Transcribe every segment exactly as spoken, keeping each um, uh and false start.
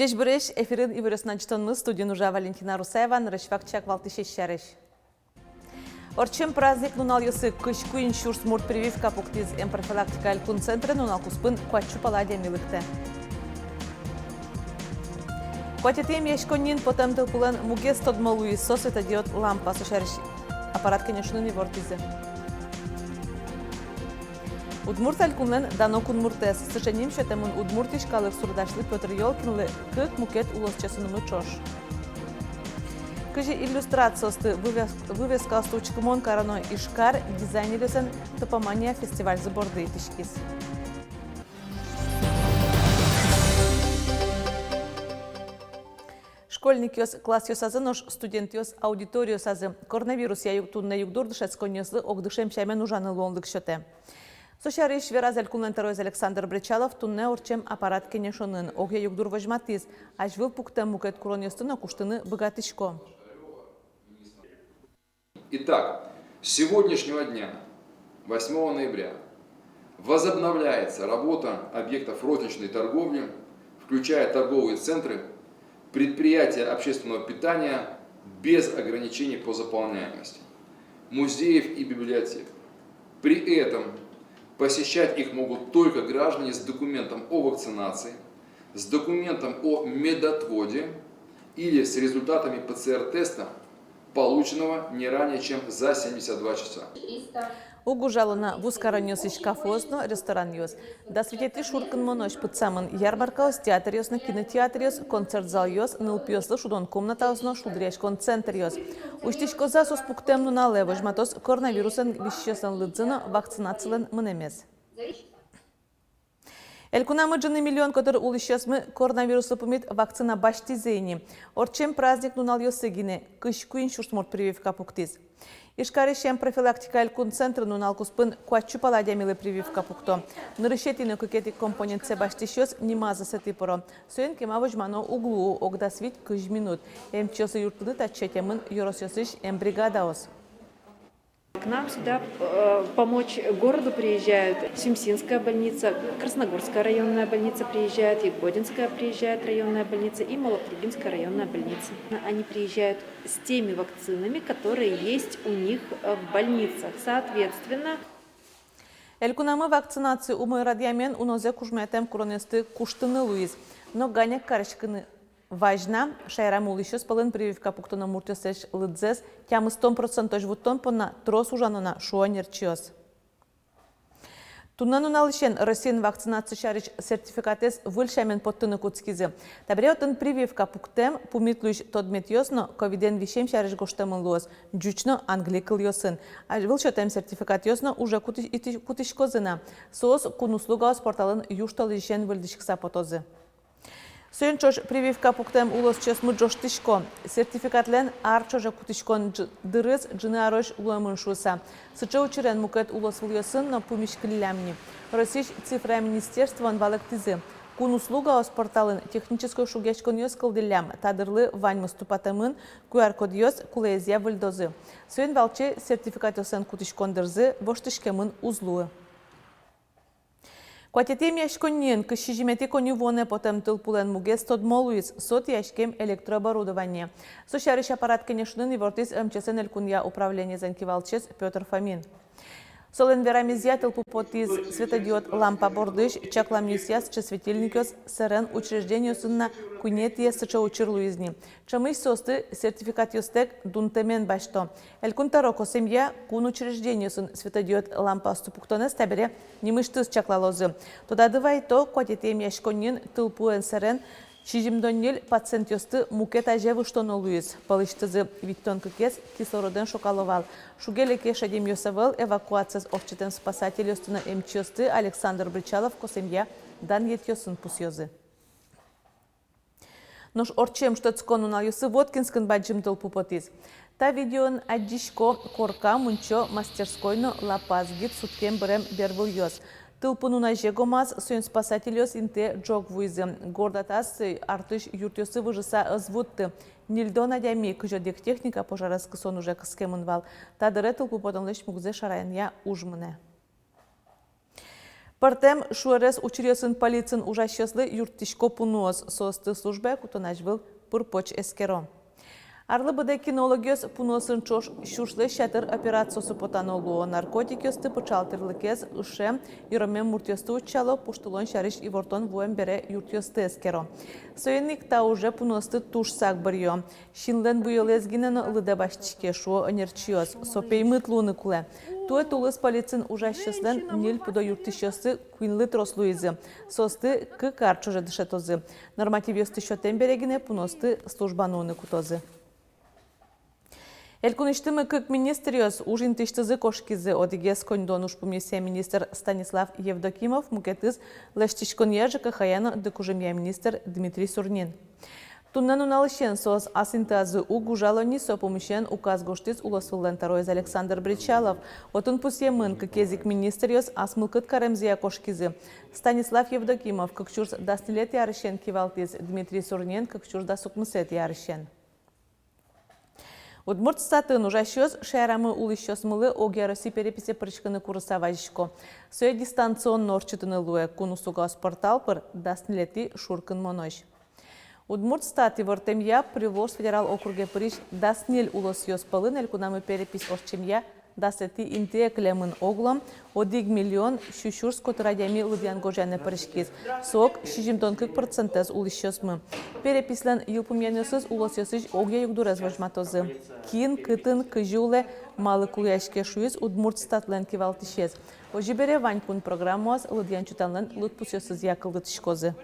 Ӟечбуресь! Эфирын «Иворъёс» но ӝытонмы, студиын ужа Валентина Русаева. Нырысь вакчияк валтӥсез сярысь. Ортчем праздник нуналъёсы кызь куинь сюрс мурт прививка пуктӥз. Эмпрофилактика элькун центрын нунал куспын куать сю пала адями лыктэ. Куатетӥ эмъяськонниын потэм тылпулэн мугез тодмо луиз. Со светодиод лампа. Со сярысь аппарат кенешонын ивортӥзы. Удмурт Элькунлэн дано кунмуртэз. Сыӵе ним сётэмын Удмуртиысь калык суредасьлы Пётр Ёлкинлы кык мукет улосчиосынымы ӵош. Кызьы иллюстрациосты, вывес-, вывескаосты учкымон кароно Ижкар дизайнеръёслэн «Топомания» фестивальзы борды итӥськиз. Школьникъёс классъёсазы, нош студентъёс аудиториосазы. Коронавирусъя юг-, туннэ югдур дышетсконниослы огдышем сямен ужаны луонлык сётэ. Со сярысь вераз Элькунлэн тӧроез Александр Бречалов туннэ ортчем аппарат кенешонын. Огъя югдур возьматӥз: азьвыл пуктэм мукет куронъёсты но куштыны быгатӥсько. Итак, с сегодняшнего дня, восьмого ноября, возобновляется работа объектов розничной торговли, включая торговые центры, предприятия общественного питания без ограничений по заполняемости, музеев и библиотек. При этом посещать их могут только граждане с документом о вакцинации, с документом о медотводе или с результатами П Ц Р-теста, полученного не ранее, чем за семьдесят два часа. Уг ужало на вузкаронъёсысь кафеос но ресторанъёс. Дас витетӥ шуркынмонозь пытсамын ярмаркаос, театръёс но кинотеатръёс, концерт залъёс, нылпиослы шудон комнатаос но шулдыръяськон центръёс. Усьтӥськозы-а соос пуктэм нуналэ, возьматоз коронавирусэн висисьёслэн лыдзы но вакцинацилэн мынэмез. Элькунамы ӝыны миллион котыр улӥсьёсмы коронавируслы пумит вакцина басьтӥзы ини. Ортчем праздник нуналъёсы гинэ кызь куинь сюрс мурт прививка пуктӥз. Ижкарысь эмпрофилактика элькун центрын нунал куспын куать сю пала адямилы прививка пукто. Нырысетӥ но кыкетӥ компонентсэ басьтӥсьёс нимаз ӧсэтӥ пыро. Соин кема возьмано уг луы, ог дас вить-кызь минут. Эмчиослы юрттыны татчы ӧтемын ёросъёсысь эмбригадаос. К нам сюда, э, помочь городу приезжают Сюмсинская больница, Красногорская районная больница приезжает, Ягодинская приезжает районная больница и Малопургинская районная больница. Они приезжают с теми вакцинами, которые есть у них, э, в больницах. Соответственно, Элькунамы вакцинаци умой радъямен унозэ кужмоятэм куронъёсты куштыны луиз. Но ганяк кариськыны вазь на. Шаерамы улӥсьёс пӧлын прививка пуктоно муртъёслэсь лыдзэс тямыстон процентозь вуттон понна трос ужано на, шуо эмчиос. Туннэ нуналысен Россиын вакцинаци сярысь сертификатэз выль сямен поттыны кутскизы. Табере отын прививка пуктэм, пумит луись тодметъёс но ковидэн висем сярысь гожтэмын луоз ӟуч но англи кылъёсын. Азьвыл сётэм сертификатъёс но уже кутӥ-, итӥ-, кутӥськозы на. Соос кун услугаос порталын южтолэзьысен выльдӥськыса потозы. Соин ӵош прививка пуктэм улосчиосмы ӝожтӥсько: сертификатлэн ар ӵоже кутӥськон ӝ-, дырыз ӝыны арозь луэмын шуыса. Сыӵе учырен мукет улосвылъёсын но пумиськиллям ни. Россиысь цифра министерствоын валэктӥзы: кун услугаос порталын технической шугъяськонъёс кылдӥллям, та дырлы ваньмыз тупатэмын, QR-кодъёс кулэезъя выльдозы. Соин валче сертификатъёслэн кутӥськон дырзы воштӥськемын уз луы. Куатетӥ эмъяськонниын кызь сизьыметӥ коньывуонэ потэм тылпулэн мугез тодмо луиз, со тӥяськем электрооборудование. Со сярысь аппарат кенешонын ивортӥз МЧС-лэн элькунъя управлениезлэн кивалтӥсез Пётр Фомин. Солэн верамезъя, тылпу потӥз светодиод лампа бордысь. Чакламъёсъя, сыӵе светильникъёс сэрен учреждениосын на куинетӥез сыӵе учыр луиз ни. Ӵемысь соосты сертификатъёстэк дунтэмен басьто. Элькун тӧро косэмъя, кун учреждениосын светодиод лампаосты пуктонэз табере нимысьтыз чаклалозы. Тодады вайто, куатетӥ эмъяськонниын тылпуэн сэрен сизьымдон ньыль пациентъёсты мукет азе выжтоно луиз. Пӧлысьтызы витьтон кыкез кислородэн шокало вал. Шуге-леке шедемъёс ӧвӧл, эвакуациез ортчытэм спасательёсты но эмчиосты Александр Бречалов косэмъя данъетъёсын пусъёзы. Нош ортчем шутэтскон нуналъёсы Воткинскын бадӟым тылпу потӥз. Та видеоын адӟисько корка, мунчо, мастерской но лапас гид суткен бырем бервылъёс. Тылпу нуназе гомаз, соин спасательёс интые ӝог вуизы. Горд атас артысь юртъёсы выжыса ӧз вутты. Ньыльдон адями, кызь одӥг техника пожарез кысон уже кыскемын вал. Та дыре тылпу потонлэсь мугзэ шараянъя уж мынэ. Пӧртэм шуэрес учыръёсын полициын ужасьёслы юрттӥсько пуныос, соосты службае кутон азьвыл пыр-поч эскеро. Арлы быдэ кинологъёс пуныосын ӵош сюрслэсь ятыр операциосы потано луо: наркотикъёсты, пыӵал тӥрлыкез, ышем, йыромем муртъёсты утчало, пуштылон сярысь ивортон вуэм бере юртъёсты эскеро. Соин ик та уже пуныосты туж сак быръё. Синлэн буёлэз гинэ но лыдэ басьтӥське, шуо ӧнерчиос. Со пеймыт луыны кулэ. Туэ тулыс полициын ужасьёслэн ньыль пудо юрттӥсьёссы куиньлы трос луизы. Соосты кык ар ӵоже дышетозы. Нормативъёсты сётэм бере гинэ пуныосты служба нуыны кутозы. Элькунысьтымы кык министръёс уж интыысьтызы кошкизы. Одӥгез — коньдон ужпумъёсъя министр Станислав Евдокимов, мукетыз — лэсьтӥськонъя, ЖКХ-я но дыкужымъя министр Дмитрий Сурнин. Туннэ нуналысен соос ас интыязы уг ужало ни, со пумысен указ гожтӥз улосвыллэн тӧроез Александр Бречалов. Отын пусъемын, кыкез ик министръёс ас мылкыд каремзыя кошкизы. Станислав Евдокимов кык сюрс дас ньылетӥ арысен кивалтӥз, Дмитрий Сурнин — кык сюрс дас укмысетӥ арысен. Удмуртстатын ужасьёс шаерамы улӥсьёсмылы огъяроссий переписе пыриськыны курыса вазисько. Сое дистанционно ортчытыны луэ кун услугаос портал пыр дас ньылетӥ шуркынмонозь. Удмуртстат ивортэмъя, Приволжск федерал округе пырись дас ньыль улосъёс пӧлын элькунамы перепись ортчемъя дасэтӥ интые кылемын. Оглом одӥг миллион сю сюрс котыр адями лыдъян-гожъяны пыриськиз. Со ог сизьымдон кык процентэз улӥсьёсмы. Переписьлэн йылпумъянъёсыз улосъёсысь огъя югдурез возьматозы: кин, кытын, кызьы улэ, малы кулэяське, шуиз Удмуртстатлэн кивалтӥсез. Озьы бере, вань кун программаос лыдъян-чотанлэн лыдпусъёсызъя кылдытӥськозы.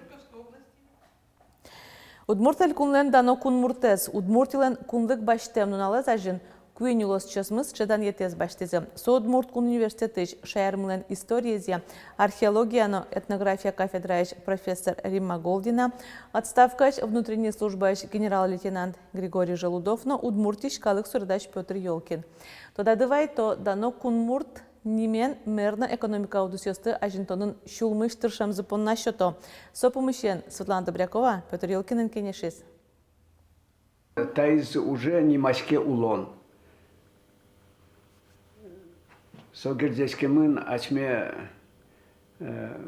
Удмурт Элькунлэн дано кунмуртэз, Удмуртилэн кунлык басьтэм нуналэз азьын куинь улосчиосмы сыӵе данъетэз басьтӥзы. Со Удмурт кун университетысь шаермылэн историезъя, археология но этнография кафедраысь профессор Римма Голдина, отставкаысь внутренней службаысь генерал-лейтенант Григорий Желудов но Удмуртиысь калык суредась Пётр Ёлкин. Тодады вайто, дано кунмурт нимен мер но экономика удысъёсты азинтонын сюлмысь тыршемзы понна сёто. Со пумысен Светлана Добрякова Пётр Ёлкинэн кенешиз. Таиз уже нимаське улон. Со герӟаськемын асьме, э,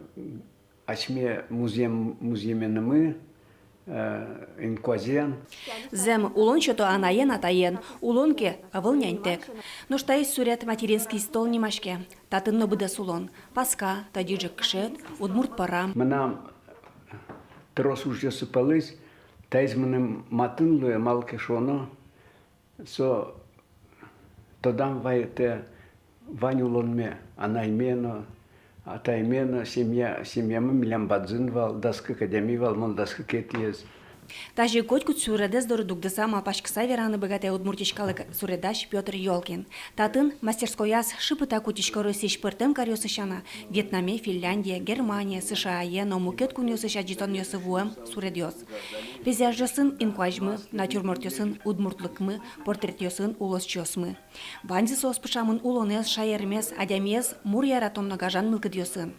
асьме музъем-, музъеменымы, э, инкуазен. Зэм, улон сёто анаен-атаен, улон ке, ӧвӧл няньтэк. Нош таиз суред «Материнский стол» нимаське. Татын но быдэс улон: паска, тӧдьы ӝӧккышет, удмурт пӧрам. Мынам трос ужъёсы пӧлысь таиз мыным матын луэ, малы ке шуоно, со тодам вайытэ вань улонме, анайме но, атайме но, семья, семьямы милям бадӟым вал, дас кык адями вал, мон дас кыкетӥез. Тазьы котькуд суредэз доры дугдыса, малпаськыса вераны быгатэ Удмуртиысь калык суредась Пётр Ёлкин. Татын, мастерскояз, шыпыта кутӥсько Россиысь пӧртэм каръёсысь сяна: Вьетнаме, Финляндие, Германие, США-е но мукет кунъёсысь адӟытонъёсы вуэм суредъёс. Пейзажъёсын инкуазьмы, натюрмортъёсын удмуртлыкмы, портретъёсын улосчиосмы. Ваньзы соос пыӵамын улонэз, шаермес, адямиез мур яратон но гажан мылкыдъёсын.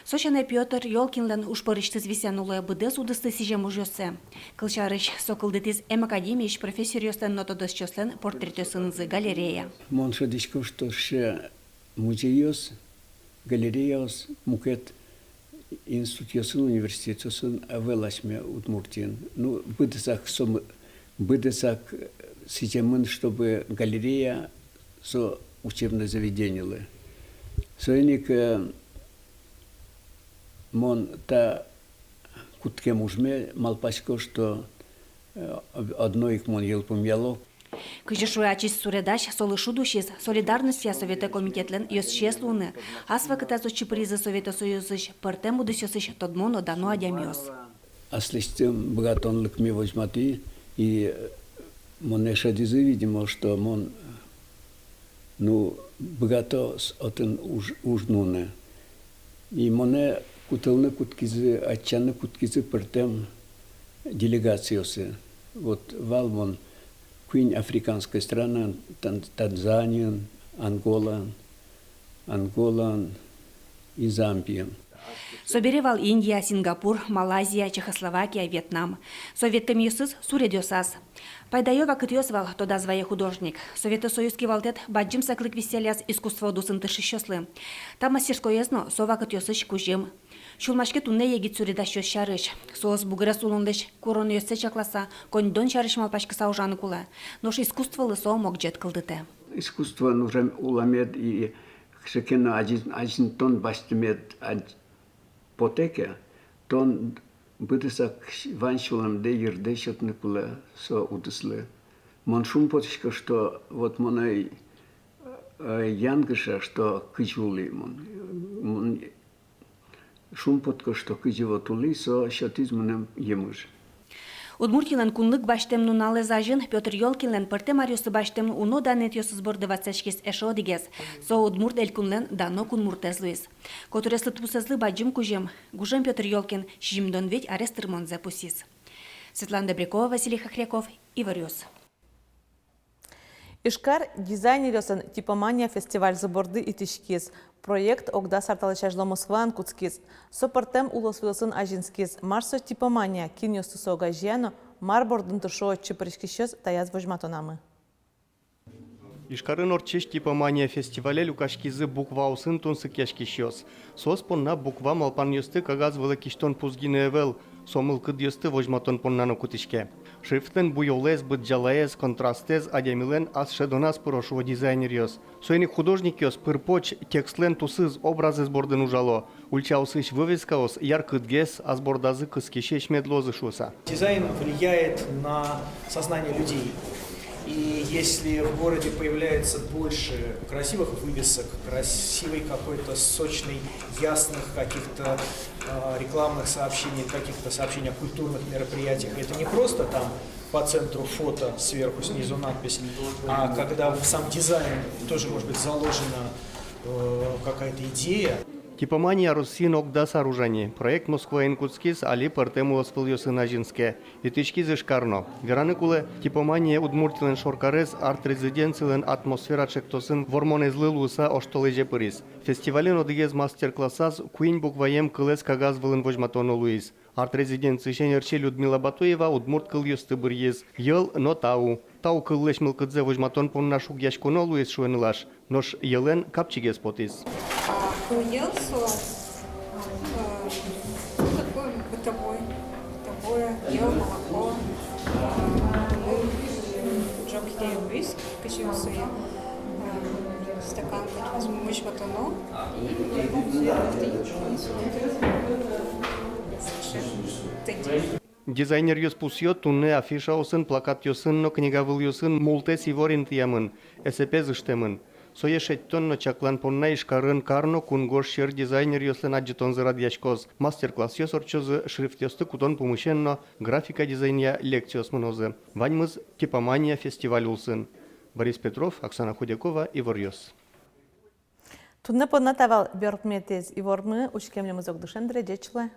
Со сяна, Пётр Ёлкинлэн ужпӧрысьтыз висъяны луэ быдэс удысты сӥзем ужъёссэ. Кылсярысь, со кылдытӥз эм академиысь профессоръёслэн но тодосчиослэн портретъёсынызы галерея. Мон шӧдӥсько, что сыӵе музейёс, галереяос мукет институтъёсын, университетъёсын ӧвӧл асьме Удмуртиын. Ну, быдэсак со м-, быдэсак сӥземын, чтобы галерея со учебное заведениелы. Соин ик, э, мон та кутскем ужме малпасько, что, э, одно ик мон йылпумъяло. Кызьы шуэ ачиз суредась, солы шуд усиз «Солидарностья» Советэ комитетлэн ёзчиез луыны. Ас вакытаз отчы пыризы Совет Союзысь пӧртэм удысъёсысь тодмо но дано адямиос. Аслэсьтым быгатонлыкме возьматӥ, и монэ шӧдӥзы, видимо, что мон, ну, быгато с-, отын уж, уж нуыны. И монэ кутылыны кутскизы, ӧтчаны кутскизы пӧртэм делегациосы. Вот вал мон куинь африканской странаын: Тан-, Танзаниын, Анголаын, Анголаын и Замбиын. Собере вал Индия, Сингапур, Малайзия, Чехословакия, Вьетнам. Со ветлэмъёсыз суредъёсаз. Пайдаё вакытъёс вал, тодаз вае художник. Совет Союз кивалтэт бадӟым саклык висъялляз искусство удысын тыршисьёслы. Та мастерскоез но со вакытъёсысь кузьым. Сюлмаське туннэ егит суредасьёс сярысь. Соос бугрес улонлэсь куронъёссэ чакласа, коньдон сярысь малпаськыса ужаны кулэ. Нош искусстволы со могӟет кылдытэ. Искусствоын ужам, уламед и кыӵе ке но азьын-, азинтон басьтэмед ад-, потэ ке, тон быдэсак вань сюлэмдэ, йырдэ сётыны кулэ со удыслы. Мон шумпотӥсько, что вот мон ӧй, ӧй янгыша, что кызьы улӥ мон. Мон шумпотӥсько, что кызьы вот улӥ, со сётӥз мыным емыш. Удмуртилэн кунлык басьтэм нуналэз азьын Пётр Ёлкинлэн пӧртэм аръёсы басьтэм уно данъетъёсыз борды ватсаськиз эшшо одӥгез. Со Удмурт Элькунлэн дано кунмуртэз луиз. Котырес лыдпусэзлы бадӟым кузьым. Гужем Пётр Ёлкин сизьымдон вить арес тырмонзэ пусйиз. Светлана Добрякова, Василий Хохряков, Иворъёс. Ижкар дизайнеръёслэн «Типомания» фестивальзы борды итӥськиз. Проект ог дас ар талэсь азьло Москваын кутскиз. Со пӧртэм улосвылъёсын азинскиз. Мар со типомания, кинъёсты со огазея но мар бордын тыршо отчы пыриськисьёс, таяз возьматонамы. Ижкарын ортчись «Типомания» фестивале люкаськизы букваосын тунсыкъяськисьёс. Соос понна буква малпанъёсты кагаз вылэ кисьтон пус гинэ ӧвӧл, со мылкыдъёсты возьматон понна но кутӥське. Шрифтлэн буёлэз, быдӟалаез, контрастэз адямилэн ас шӧдоназ пыро, шуо дизайнеръёс. Соин ик художникъёс пыр-поч текстлэн тусыз, образэз бордын ужало. Ульчаосысь вывескаос яркытгес, ас бордазы кыскисесь мед луозы шуыса. Дизайн влияет на сознание людей. И если в городе появляется больше красивых вывесок, красивой какой-то сочной, ясных каких-то, э, рекламных сообщений, каких-то сообщений о культурных мероприятиях, это не просто там по центру фото, сверху, снизу надпись, а когда сам дизайн тоже может быть заложена, э, какая-то идея. «Типомания» Россиын ог дас ар ужа ни. Проект Москваын кутскиз, али пӧртэм улосвылъёсын азинске. Итӥськиз Ижкар но. Вераны кулэ, «Типомания» Удмуртилэн шоркарез арт-резиденцилэн «Атмосфера» ӵектосын вормонэзлы луыса оштолэзе пыриз. Фестивален одӥгез мастер-классаз куинь букваем кылэз кагаз вылын возьматоно луиз. Арт-резиденциысь ӧнерчи Людмила Батуева удмурт кылъёсты быръиз: йӧл но тау. Тау кыллэсь мылкыдзэ возьматон понна шугъяськоно луиз, шуэ нылаш, нош йӧлэн капчигес потӥз. А, ну, йӧл со, э, ну, такой бытовой, бытовое, йӧл, молоко, э, ну, ӝог киде югрис, кызьы сое, э, стакан возьматоно, и потом всё это совершенно. Дизайнеръёс пусъё, туннэ афишаосын, плакатъёсын но книга вылъёсын мултэс ивор интыямын, эсэпез ыштэмын. Сое шедьтон но чаклан понна Ижкарын кар но кунгож сьӧр дизайнеръёслэн адӟытонзы радъяськоз, мастер-классъёс ортчозы, шрифтъёсты кутон пумысен но графика дизайнъя лекциос мынозы. Ваньмыз «Типомания» фестиваль улсын. Борис Петров, Оксана Худякова, Иворъёс. Туннэ понна та вал берпуметӥез ивормы. Учке милемыз ог дышем дыре. Ӟеч луэ.